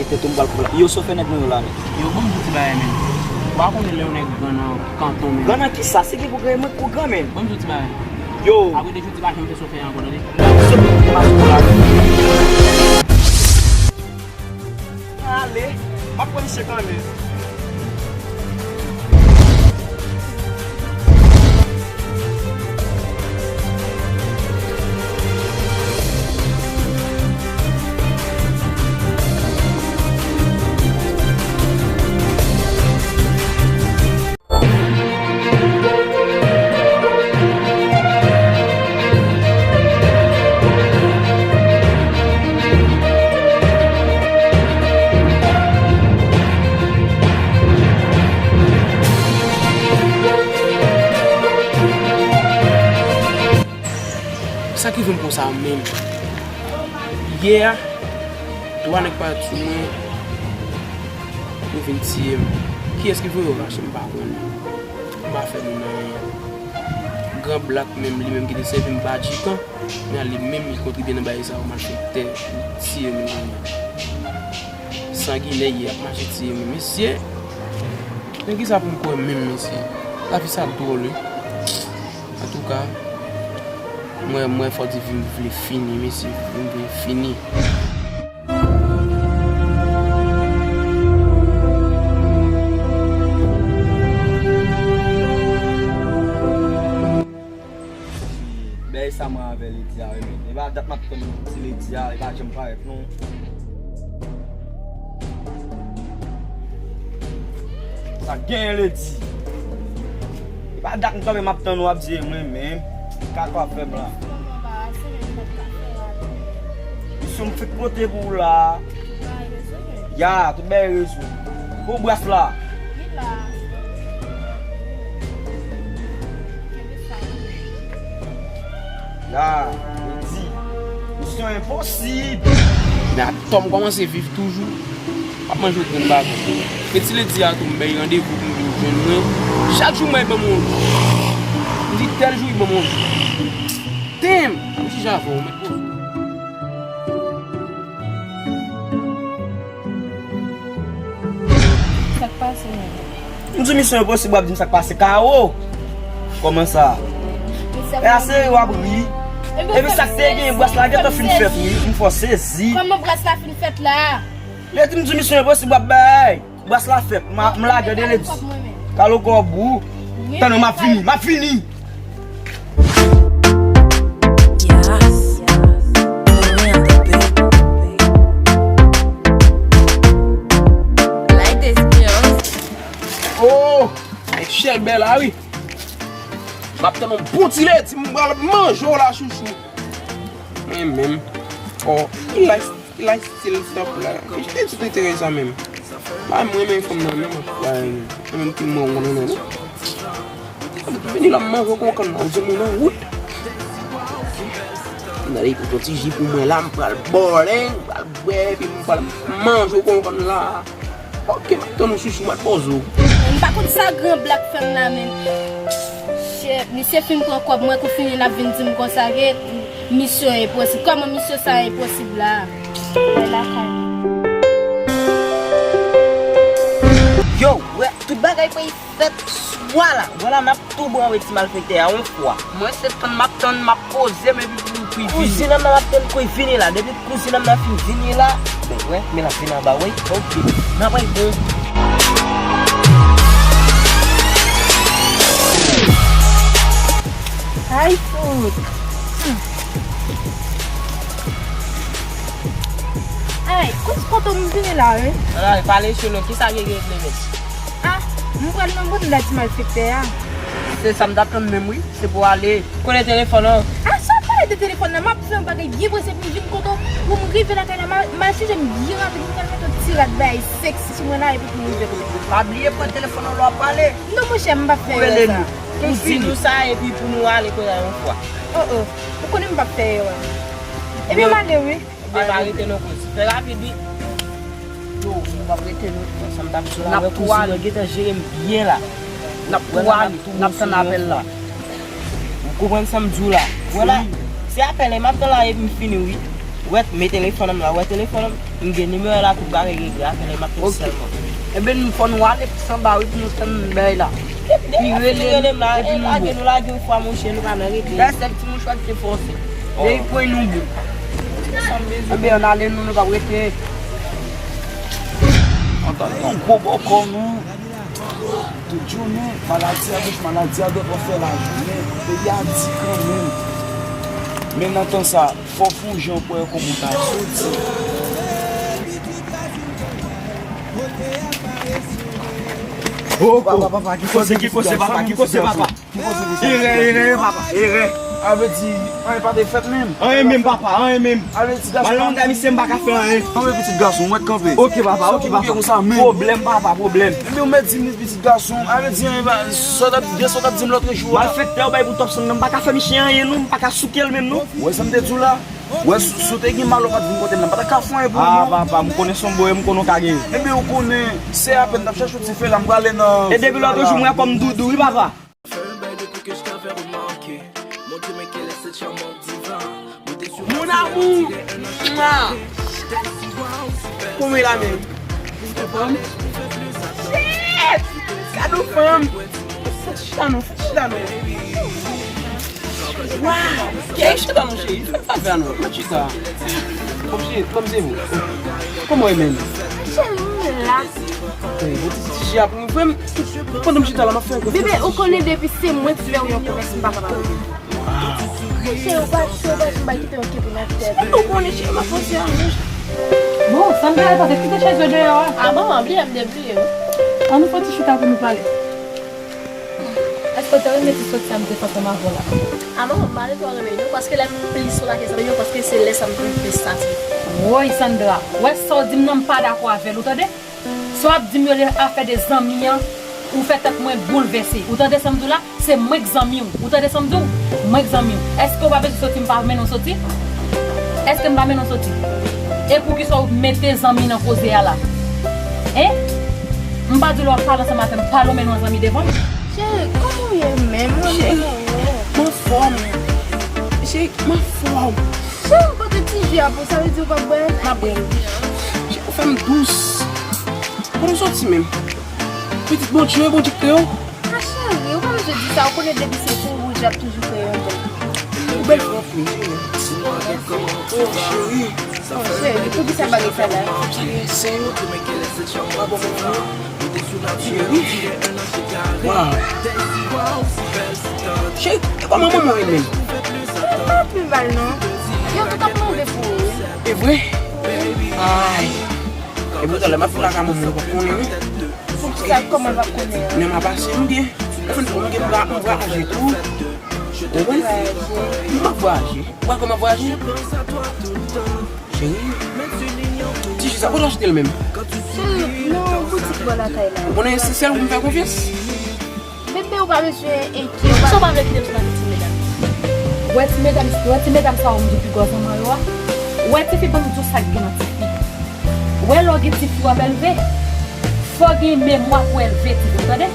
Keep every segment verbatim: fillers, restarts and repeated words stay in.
Tèt ou m pral pran la. Yo, sofè nèg mwen yo la, men. Yo, ban m di w ti bagay, men. Ou pa konnen lè yon nèg gran nan kanton, men. Gran nan kisa? Se ki pou gran, mwen pou gran, men. Ban m di w ti bagay. Yo. Apre de jodi, pa janm fè sofè ankò, tande? Ale, m ap pran misye kanmenm. Sa ki vin konsa menm? Yè a, twa nèg parèt sou mwen, yo vin tiye m. Kiyès ki voye yo rache m, m pa konn. M pa fè moun anyen. Gran Blak menm, li menm ki te sèvi m pa djikan, men li menm li kontribye nan bagay sa yo, malfektè, li tiye moun anyen. Sanginè, y ap mache tiye moun. Mesye, nan kisa pou m kwè menm, mesye? Lavi sa dwòl, wi. Antouka, mwen, mwen fò di vi m vle fini, mesye, vi m vle fini. Bèy sa mwen avè Ledi a, wi, men. E pa dat m ap tann ti Ledi a, li pa janm parèt, non. Sa genyen, Ledi? E pa dat m kanpe m ap tann ou ap di e mwen menm. Kaka w ap fè m la. Misyon m fèk pote pou ou la. Ya, tout bagay rezo. Pou bras la. La, Ledi. Misyon enposib. Men atò m kòmanse viv toujou. M ap manje yon grenn baton. Men ti Ledi a tou, m bay randevou pou m vin jwenn mwen. Chak jou m wè li ban m yon jou. M di tèl jou li ban m yon jou. Damn! M chita avè w, mèt poze. Sa k pase menm? M di misyon enposib, w ap di m sa k pase. Kawo! Kòman sa? E a serye w ap ri. Epi sa k te gen, bras la gentan fin fèt, wi. M fò sezi. Kòman bras la fin fèt la? Lè di m di misyon enposib, w ap bay. Bras la fèt, m a, m lage de Ledi. Kalo kòb ou. Tann, m ap vini, m ap vini. Yes. Put me on the beat. Like this, girls. Oh, nèg Chèlbè la, wi. M ap tann yon bon ti Ledi, m pral manje w la, chouchou. Mwen menm. Oh, like. Lifestyle top la. Ki ti Twitter sa menm? Ba mwen men fanm nan menm. Ba mwen menm ki mwen konnen non. Vini la m manje konkan nan di moun nan wout. M ale pou yon ti ji pou mwen la, m pral bòlè, m pral bwè, epi m pral manje konkan la. Ok, m ap tann ou chouchou, m ap poze w. M pa konn sa Gran Blak fè m la menm. Shit, misye fin pran kòb mwen, kou fini l ap vin di m konsa ke misyon enposib. Kòman misyon sa enposib la? Mwen lakay mwen. Yo, wè, tout bagay pou fèt swa la. Vwala, n ap tonbe anba ti malfektè a yon fwa. Mwen se tann m ap tann, m ap poze m epi pou, pou l vini. Kouzin nan m ap tann pou l vini la. Depi kouzin nan fin vini la, men wè, men l ap vin anba, wè. Ok, n ap al bon. Ay, fout. Hmm. Ay, kote kote m vini la, wi? Ala, pale sou non, kisa ki regle menm? Ah, m pral nan bout la ti malfektè a. Se sa m t ap tann menm, wi. Se pou ale. Kote telefòn an? Ah, sa w pale de telefòn nan, m ap fè yon bagay byen prese pou m vin kote w. Pou m rive lakay la, m a, m a chanje m byen rapid, m pral mete yon ti rad bay seksi sou mwen la, epi pou m rive kote w. Pa bliye pran telefòn nan lè w ap pale. Non, monchè, m p ap fè erè sa. Pou rele nou. Pou di nou sa, epi pou nou ale kote a yon fwa. Oh, oh. Ou konnen m p ap fè erè. Ebyen, m ale, wi. Ebyen, pa rete non, kouz. Fè rapid, wi. Yo, nou p ap rete non. Sa m t ap di w la, wè kouzin nan gentan jere m byen la. N ap tou ale, n ap tann apèl la. Ou konprann sa m di w la? Wè la, se apèl la, m ap tann la epi m fini, wi. Wè, men telefòn an m la, wè telefòn an m, m gen nimewo la tout bagay regle, apèl m ap fè sèlman. Ebyen, fò nou ale plis anba wi pou nou tann bagay la. Depi w fin rele m la, e lage nou lage yon fwa monchè, nou pa nan rete. Dayè sèl ti mouchwa ki te fòse. Depi pwen nou bon. Ebyen, ann ale nou, nou p ap rete. Antan yon gwo bòkò nou. Tout jounen, maladi a goch, maladi a dwat, w ap fè lajounen. Peyi a di kanmenm. Men nan tan sa, fò w fè yon jan pou w wè kòman w ka soti. Oh, papa, papa, ki koze, ki koze, papa, ki koze, papa? Erè, erè, papa, erè. A vle di, anyen pa te fèt menm. Anyen menm, papa, anyen menm. A vle di, gason. Malonda, misye, m pa ka fè anyen. Kanpe, pitit gason, mwen kanpe. Ok, papa, ok, papa. Konsa menm. Pwoblèm, papa, pwoblèm. Ebyen, ou mèt di m li, pitit gason. A vle di, anyen pa, sa w t ap, gen sa w t ap di m lòt jou a. Malfektè, ou bay pou Topson nan, m pa ka fè misye anyen, non, m pa ka souke l menm, non. Wè sa m te di w la? Wè, si, si w te gen mal, ou pa t vin kote m nan, m pa t ka fè anyen pou ou, non. Ah, papa, m konnen se yon boyè, m konnen w ka genyen. Ebyen, ou konnen, se apèn m t ap chache yon ti fè la, m prale nan. E depi lòt jou, m wè kòm doudou, wi, papa. Mon amour. Mwa. Kòman la menm? Ou anfòm? Shit! Gad yon fanm. Fè ti chita non, fè ti chita non. Waw! Kè chita non, cheri. Fè sa fè non. Mèt chita. Kòmsi, kòmsi vou. Kòman w ye menm? Cheri, m la. Ey, bon ti, ti, ti, Frè m, pandan m chita la, m ap fè yon... Bebe, ou konnen depi se mwen ki fè w yon komès, m pa kapab rete. Cheri, ou pa cho, ou pa cho, m pa kite yon kepri nan tèt. Ou konnen, cheri, m ap panse a nou. Bon, Sandra, tande, kite chèz yo deyò a. Ah bon, bliye m, debliye wi. Ann nou fè yon ti chita pou nou pale. Èske w te renmen ti soti a m te fè ansanm avè w la? Ah non, m pa te twò renmen non, paske lè m plis sot ak zanmi yo, paske se lè sa m konn plis santi. Woy, Sandra, w wè sa w di m nan, m pa dakò avè l, ou tande? Sa w ap di m yo, de afè de zanmi an, ou fè tèt mwen boulvèse. Ou tande sa m di w la? Se mwen k zanmi w. Ou tande sa m di w? Mwen k zanmi w. Èske w pa bezwen soti, m pa mennen w soti? Èske m pa mennen w soti? E poukisa w mete zanmi nan koze a la? Hein? M pa di w lè w ap pale ansanm avè m, pale w mennen yon zanmi devan m? Cheri, kòman w ye menm? Cheri, m anfòm. Cheri, m anfòm. Cheri, ou pote ti ji a pou sa vle di ou p ap bwè l? M ap bwè l. Cheri, ou fè m dous. Kote w soti menm? Pitit Bondye, Bondye k kreye w. Ah, cheri, ou pa bezwen di sa, ou konnen depi se pou wouj, y ap toujou kreye yon moun. Ou bèl vre anpil, cheri. Oh, cheri. Oh, cheri, poukisa bagay sa la? Sa gen sen yo. Ou pa bon moun, non. Cheri. Waw. Cheri, e kòman manman w ye menm? Yo pa pi mal non. Yo tout ap mande pou ou wi. E vre? Ay. E poutan lè m ap vin lakay manman w, ou p ap konnen non. Poukisa, kòman l p ap konnen an? Men m ap pase m byen. Anfen, m gen m vwa-, m vwayaje tou. Ou konprann? M ap vwayaje. Ou wè kòman m ap vwayaje? Cheri. Ti ji sa, kote w achte l menm? Cheri, nan boutik bò lakay la. Ou konnen se sèl ou m fè konfyans. Bebe, ou pa bezwen enkyete. Sa w pa vle kite m sou nan ti medam? Wè ti medam, wè ti medam sa yo m di w pi gwòs manman yo a. Wè tifi, ban m di w sa k gen nan tifi. Wè lè w gen tifi w ap elve, fò w gen memwa pou elve tifi, w tande?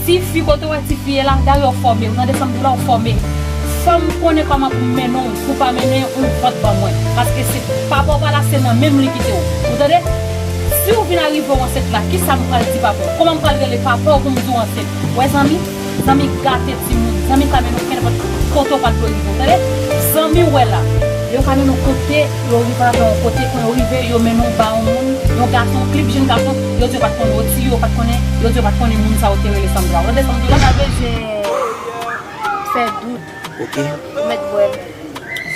Tifi, kote w wè tifi ye la, dayè w fòme, w tande sa m di w la, w fòme. Fò m konnen kòman pou m mennen w, pou w pa mennen yon vant ban mwen. Paske se papa w pa la, se nan men m li kite w. Ou tande? Si w vin arive w ansent la, kisa m pral di papa w? Kòman m pral rele papa w pou m di w ansent? Wè zanmi? Zanmi gate timoun. Zanmi ka mennen w kenenpòt kote w pa t dwe rive, w tande? Zanmi w wè la. Yo ka mennen w kote, yo rive avè w kote, kan yo rive, yo mennen w ba yon moun, yon gason, pli jenn gason, yo di yo pa t konnen Oti, yo pa t konnen, yo di yo pa t konnen moun sa yo te rele Sandra. W tande sa m di w la? Ou pa bezwen fè dout. Ok. Ou mèt bwè l.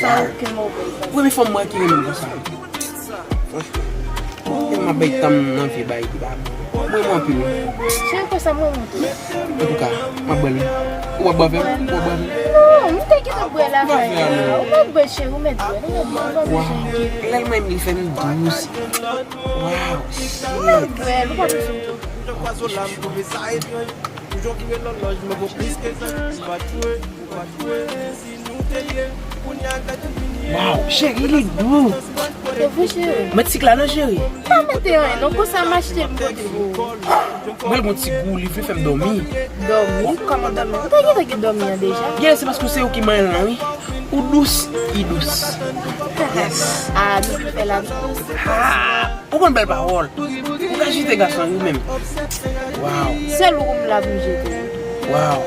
San okenn move. Premye fanm mwen ki renmen m konsa. Franchman. E m ap bay tan m nan vye bagay ki pa bon. Mwen renmen w anpil wi. Cheri, konsa mwen renmen w tou. Antouka, m ap bwè l wi. Ou p ap bwè avè m? Ou p ap bwè avè m? Non, m te gentan bwè l avè w. Ou p ap bwè, cheri, ou mèt bwè l, ou mèt bwè l, ou pa bezwen enkyete. Lè l menm li fè m dous. Waw. Ou mèt bwè l, ou pa bezwen enkyete. Waw, cheri, li dou. Se vre, cheri. Met sik la non, cheri. Pa mete anyen non, konsa m achte l m pote pou ou. Mwen, l gon ti gou, li vle fè m dòmi. Dòmi? Kòman dòmi? Ou te gentan gen dòmi an deja? Yeah, se paske se ou ki manyen l lan, wi. Ou dous, li dous. Yes. Ah, nou vin fè la dous. Ah, ou konn bèl pawòl. Ou ka jete gason, wi, menm. Waw. Sèl ou m la pou m jete. Waw.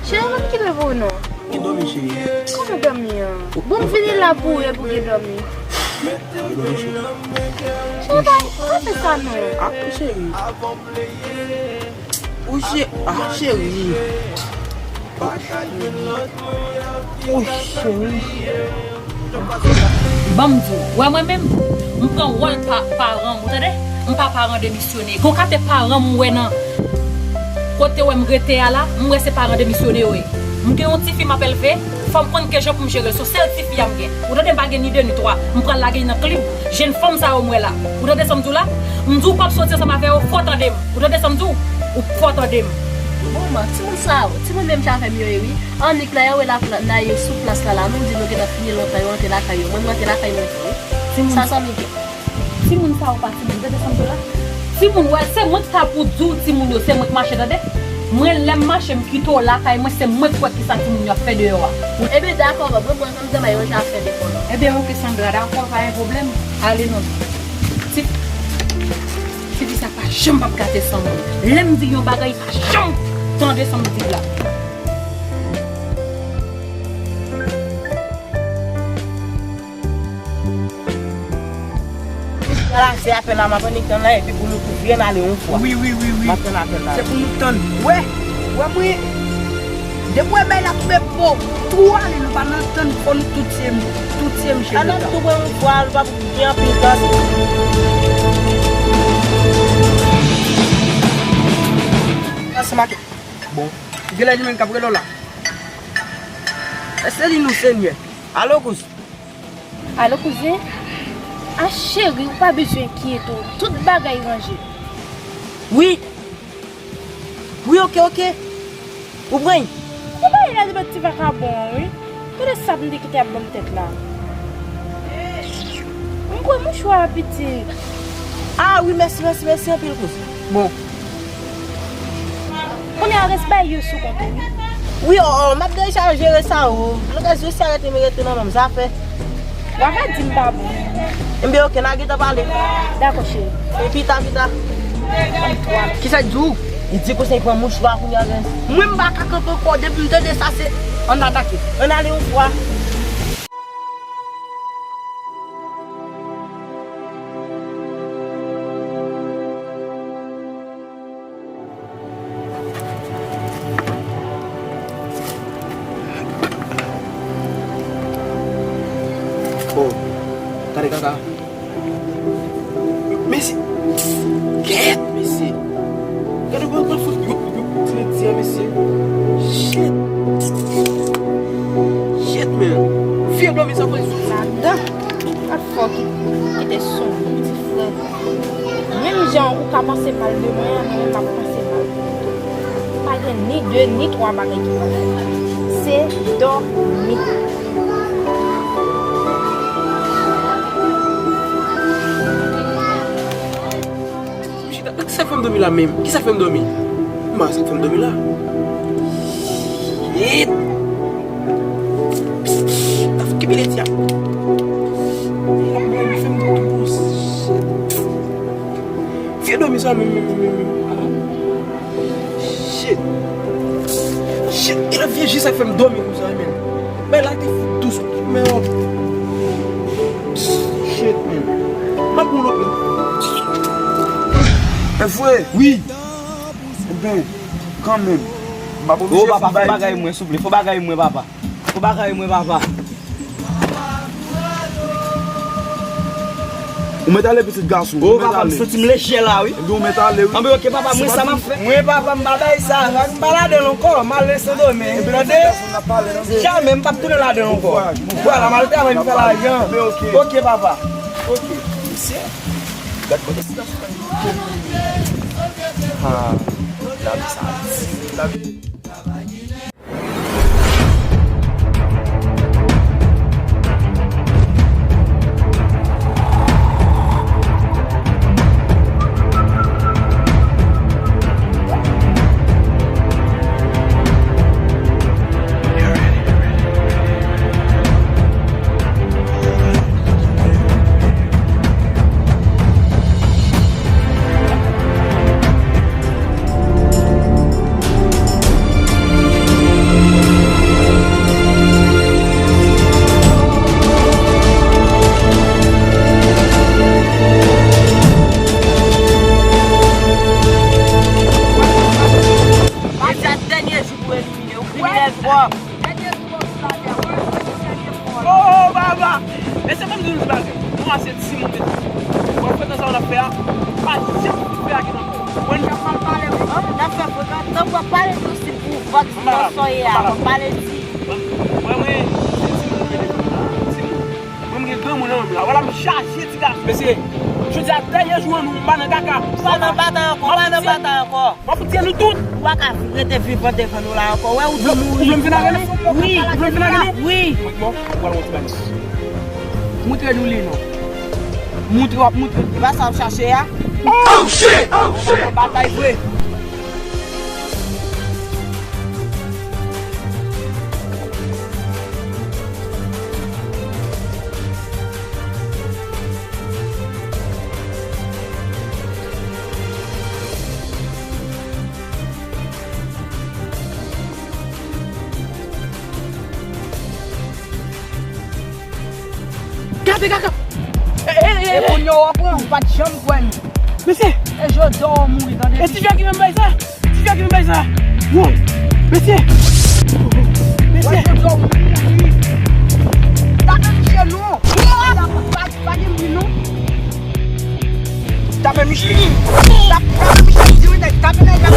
Cheri, mwen ki leve ou non. Ou dòmi, cheri. Kòman dòmi an? Bon, m vini la pou ou epi w gen dòmi. Ou dòmi, cheri. Cheri, pa, pa fè sa non. Ah, cheri. Ou che-, ah, cheri. Ou cheri. Ban m di w, wè mwen menm, m pran wòl pa, paran m, ou tande? M pa paran demisyone. Gon kate paran m wè nan kote wè m rete a la, m wè se paran demisyone yo ye. M gen yon tifi m ap elve, fò m konn ke jan pou m jere l, se sèl tifi a m gen. Ou tande, m pa gen ni de ni twa, m pral lage nan klib, jenn fanm sa yo m wè la. Ou tande sa m di w la? M di w p ap soti ansanm avè yo, fò tande m. Ou tande sa m di w? Ou fò tande m. Bon, man, timoun sa yo, timoun menm jan avè m yo ye, wi. Annik la, yo wè la, la, la, yo sou plas la, la, nou di nou gentan fini lontan, yo antre lakay yo. Mwen, m antre lakay mwen tou, wi. Timoun. Sa, sa, Miguel. Timoun sa yo pa timoun, tande sa m di w la? Timoun, wè, se mwen ki ta pou di w timoun yo, se mwen ki mache, tande? Mwen, lè m mache, m kite w lakay mwen, se mwen ki wè kisa timoun yo ap fè deyò a. Ebyen, dakò, ban mwen, ban m zanmi yo, jan ap fè dekò la. Ebyen, oke, Sandra, dakò, pa gen pwoblèm. Ale non. Ti, ti fi sa pa janm p ap gate san mwen. Lè m di yon bagay, li pa janm tande sa m di la. Ala, se apèl la m ap annik tann la, epi pou nou tou vye n ale yon fwa. Wi, wi, wi, wi. M ap tann apèl la. Se pou nou tann. Wè, wè mwen, depi w wè bay la tonbe po, tou ale, nou pa nan tann, fò nou tou tiye m, tou tiye m cheri. An n ap tou pran yon fwa, nou p ap gen anpil tan. Ansanm ak, bon, genlè li menm k ap rele w la. Èske li nou Senyè? Alo, kouzen. Alo, kouzen? A, cheri, ou pa bezwen enkyete w. Tout bagay ranje. Wi. Wi, oke, oke. Ou pran? Ou pa gen lè de ti vakabon an, wi. Gade sab m te kite ap ban m tèt la. M kwè mouchwa a piti. A, wi, mèsi, mèsi, mèsi anpil, kouzen. Bon. Kounye a rès bay yo sou kont ou, wi. Wi, o, o, m ap deja jere sa, o. Lòt rès yo si arete m rete nan men m, zafè. W ava di m pa bon. Enben, oke, n a gentan pale. Dakò, cheri. E pita, pita. Kisa l di w? Li di kouzen pran mouchwa kounye a, rès. Mwen, m pa ka kanpe ankò, depi m tande sa, se ann atake. Ann ale yon fwa. Oh, gade kaka. Mesye. Kèt, mesye. Gade kòman l fout yon, yon ti nèg di a, mesye. Shit. Shit, man. Vye dòmi sa fè sou. Ladan, pa t fò ki, ki te sonje, ti frè. Menm jan ou ka panse mal de mwen an, mwen menm m ap panse mal de ou tou. Pa gen ni de, ni twa bagay ki pa fèt. Se dòmi. Kisa k fè m dòmi la menm? Kisa k fè m dòmi? M pa wè sa k fè m dòmi la. Shit! Psst, psst, psst, kenbe leti a. L ap dòmi fè m tou, shit. Vye dòmi sa menm, menm, menm, menm. Shit. Shit, e la vye je sa k fè m dòmi konsa, menm. Bay la te fout dous, men, oh. Shit, man. M ap pran lòt, man. Men frè. Wi. Enben, kanmenm. M ap oblije fè bagay. Fò bagay mwen, souple. Fò bagay mwen, papa. Fò bagay mwen, papa. Ou mèt ale, pitit gason. O, papa, m santi m lejè la, wi. Enben, ou mèt ale, wi. Anben, oke, papa, mwen sa m ap fè. Mwen, papa, m pa bay sa. M pa ladan l ankò. M ale Sendomeng. Tande? Jamè m p ap tounen ladan l ankò. Vwala, m al travay, m fè lajan. Oke, papa. Oke. Gad kote. Ha, lavi sa. Lavi. Pase timoun, mesye. Mwen fè nan sa w ap fè a, pa janm fè a ki nan kò. Mwen n ap mal pale, wi. An, n ap fè frekan, tankou w ap pale tou si pou vag si nan sòye a, w ap pale di. Mwen, mwen, se timoun mwen te fè la, timoun. Mwen, m gen granmoun nan menm la. Wala, m chaje ti gason. Mesye, jodi a dènye jou an nou, m pa nan kaka. Pa nan batay ankò, pa nan batay ankò. W ap fout tiye nou tout. Ou pa ka rete vivan devan nou la ankò. Wè ou di mouri. Ou vle m vin avè nou? Wi. Ou vle m vin avè nou? Wi. Mwen, bon, ou pral wè yon ti bagay. Moutre nou li non. Moutre, w ap moutre. E pa sa w ap chache a? Oh shit! Oh shit! Batay vre. Gade kaka! E, e, e, e, kounye a w ap pran, ou pa t janm kwè m. Mesye! E jodi a w mouri, tande. E ti fi a ki vin bay sa? Ti fi a ki vin bay sa? Woy! Mesye! Mesye! Wè jodi a w mouri. Tape miche non. Pa, pa, pa gen bri non. Tape miche. Tape, tape miche, di wi nèg, tape nèg la.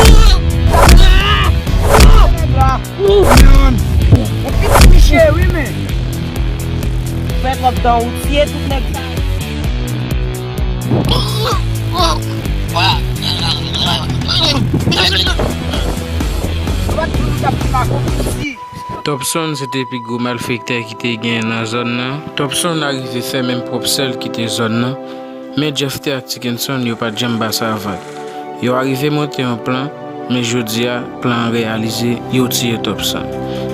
Tape nèg la. Yon pitit miche wi men. Fè twòp tan ou tiye tout nèg sa. Yo pa t di nou t ap fè makout isi. Topson se te pi gwo malfektè ki te gen nan zòn nan. Topson arive fè menm pwòp sè l kite zòn nan. Men Jeff te ak Tikenson yo pa t janm ba sa vag. Yo arive monte yon plan, men jodi a, plan an reyalize, yo tiye Topson.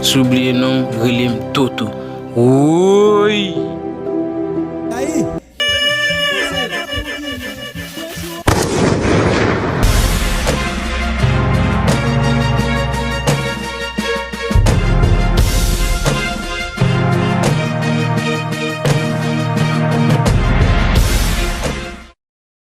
Si w bliye non w, rele m Toto. Woy! Ayi,